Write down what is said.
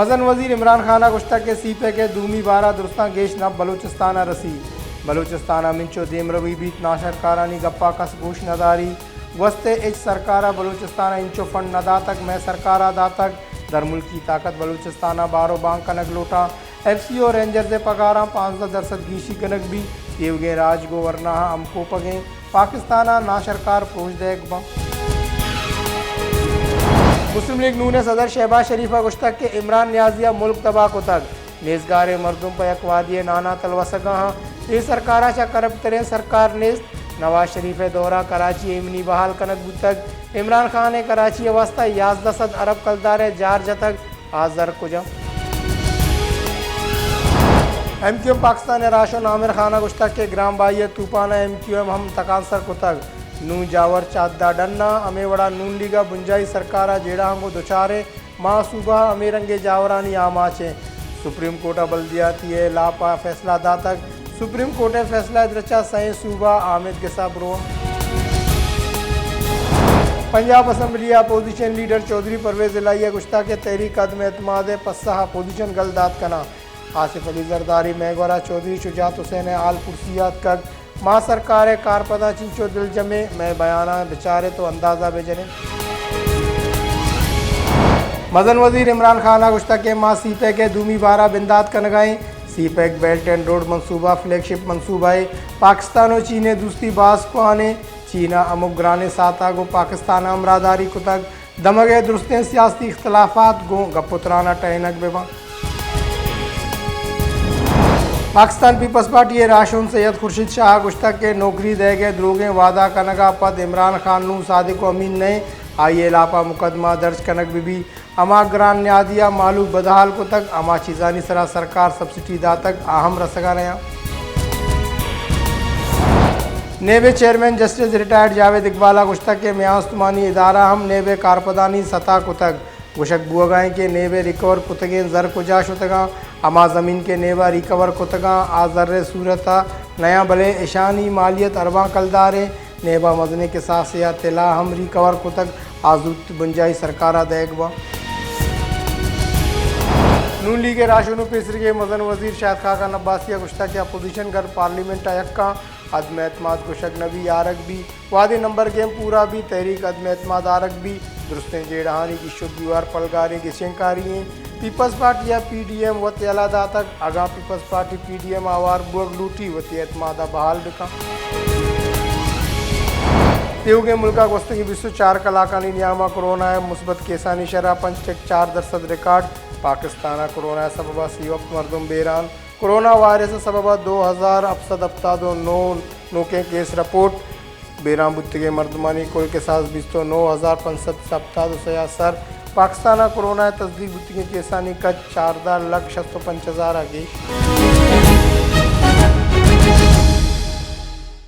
مزن وزیر عمران خان ءَ گوشتگ کہ سی پیک ءِ دومی بار ءَ درستاں گیش نپ بلوچستان ءَ رسی، بلوچستان ءَ منچو دیمروی بیت، ناشرکارانی گپ ءَ کس گوش نہ داری، گوست ئے ہچ سرکار ءَ بلوچستان ءَ انچو فنڈ نہ داتگ، مئے سرکار ءَ داتگ، درملکی طاقت بلوچستان ءَ بار ءُ بانگ کنگ لوٹاں، ایف سی او رینجرز ءِ پگاراں پانزدہ درسد گیشی کنگ بیت، تیوگیں راج گوں ورناہاں ہمکوپگیں، پاکستان ءَ ناشرکار پروش دئیگ باں۔ مسلم لیگ نون ءِ صدر شہباز شریف ءَ گوشتگ کہ عمران نیازی ءَ ملک تباہ کتگ، نیزگاریں مردم پہ یک وہدی ءَ نانا تلوسگا آں، اے سرکار ءَ چہ کرپٹ تریں سرکار نیست، نواز شریف ءِ دور ءَ کراچی ایمنی بحال کنگ بوتگ، عمران خان ءَ کراچی ءِ واستہ یازدہ سد ارب کلدار ءِ جار جتگ، آ زر کجا؟ ایم کیو ایم پاکستان ءِ راہشون عامر خان ءَ گوشتگ کہ گران بھائی ءِ توپان ءَ ایم کیو ایم ہم تکانسر کتگ، نوں جاور چہ حد ءَ ڈن آں، ہمے وڑا نون لیگ ءَ بنجاہی سرکار ءَ جیڑہاں گوں دچار ایں، ما صوبہ ءَ ہمے رنگیں جاورانی آماچ ایں۔ سپریم کورٹ ءَ بلدیاتی ءِ ہلاپ ءَ فیصلہ داتگ۔ سپریم کورٹ ءِ فیصلہ ءِ درچ ءَ سئیں صوبہ آمید گس ءَ برواں۔ پنجاب اسمبلی ءِ اپوزیشن لیڈر چوہدری پرویز الہی ءَ گوشتگ کہ تحریک عدم اعتماد ءِ پسہ ءَ اپوزیشن گل دات کناں۔ آصف علی زرداری مئے گورا چوہدری شجاعت حسین ءِ حال پرسی ءَ اتکگ۔ ما سرکار ءِ کارپداں چنچو دلجم ایں، مئے بیاناں بچار ات ءُ اندازہ بہ جن ات۔ مزن وزیر عمران خان ءَ گوشتگ کہ ما سی پیک ءِ دومی بار ءَ بندات کنگ ءَ ایں۔ سی پیک بیلٹ اینڈ روڈ منصوبہ فلیگ شپ منصوبہ ءِ، پاکستان ءُ چین ءِ دوستی باز کوہن ایں۔ چین ءَ ہمک گرانیں ساعت ءَ گوں پاکستان ءَ ہمراہداری کتگ۔ دمگ ءِ درستیں سیاسی اختلافات گوں گپ ءُ تران ءَ ٹہینگ بہ باں۔ پاکستان پیپلز پارٹی ءِ راہشون سید خورشید شاہ ءَ گوشتگ کہ نوکری دئیگ ءِ دروگیں وعدہ کنگ ءَ پد عمران خان نوں صادق ءُ امین نہ اِنت، آئی ءِ ہلاپ ءَ مقدمہ درج کنگ بہ بیت، ہما گران نیادی ءَ مھلوک بدحال کتگ، ہما چیزانی سرا سرکار سبسڈی داتگ، آ ہم رسگ ءَ نہ اَنت۔ نیب ءِ چیئرمین جسٹس ریٹائرڈ جاوید اقبال ءَ گوشتگ کہ میان استمانی ادارہ ہم نیب ءِ کارپدانی ستا کتگ۔ گوشگ بوہگ ءَ اِنت کہ نیب ءِ ریکور کتگیں زر کجا شتگ اَنت؟ ہما زمین کہ نیب ءَ ریکور کتگ اَنت، آ زر ءِ صورت ءَ نہ اَنت، بلے اشانی مالیت ارباں کلدار اِنت۔ نیب ءَ مزنیں کساسے ءَ طلا ہم ریکور کتگ، آ زوت بنجاہی سرکار ءَ دئیگ باں۔ نون لیگ ءِ راہشون ءُ پیسریگیں مزن وزیر شاہد خاقان عباسی ءَ گوشتگ کہ اپوزیشن گر پارلیمنٹ ءَ یک اَنت، عدم اعتماد گوشگ نہ بیت، آرگ بیت۔ وہدے نمبر گیم پورا بیت، تحریک عدم اعتماد آرگ بیت۔ درستیں جیڑہانی گیش ءُ گیوار پلگاریں گچینکاری اِنت۔ پیپلز پارٹی ءَ پی ڈی ایم وت یلہ داتگ، اگاں Peoples Party P D M ءَ ہوار بوگ لوٹی، وتی اعتماد ءَ بحال بہ کنت۔ تیوگیں ملک ءَ گوستگیں بیست ءُ چار کلاکانی نیام ءَ کرونا ءِ مثبت کیسانی شرح پنچ ٹک چار درسد ریکارڈ، پاکستان ءَ کرونا ءِ سبب ءَ سی ءُ ہپت مردم بیران۔ کرونا وائرس ءِ سبب ءَ دو ہزار ہپت سد ہپتاد ءُ نو نوکیں کیس رپورٹ۔ بیران بوتگیں مردمانی کل کساس بیست ءُ نو ہزار پنچ سد ہپتاد ءُ سئے ءَ سر۔ پاکستان ءَ کرونا ءِ تصدیق بوتگیں کیسانی کچ چاردہ لکھ شست ءُ پنچ ہزار ءَ گیش۔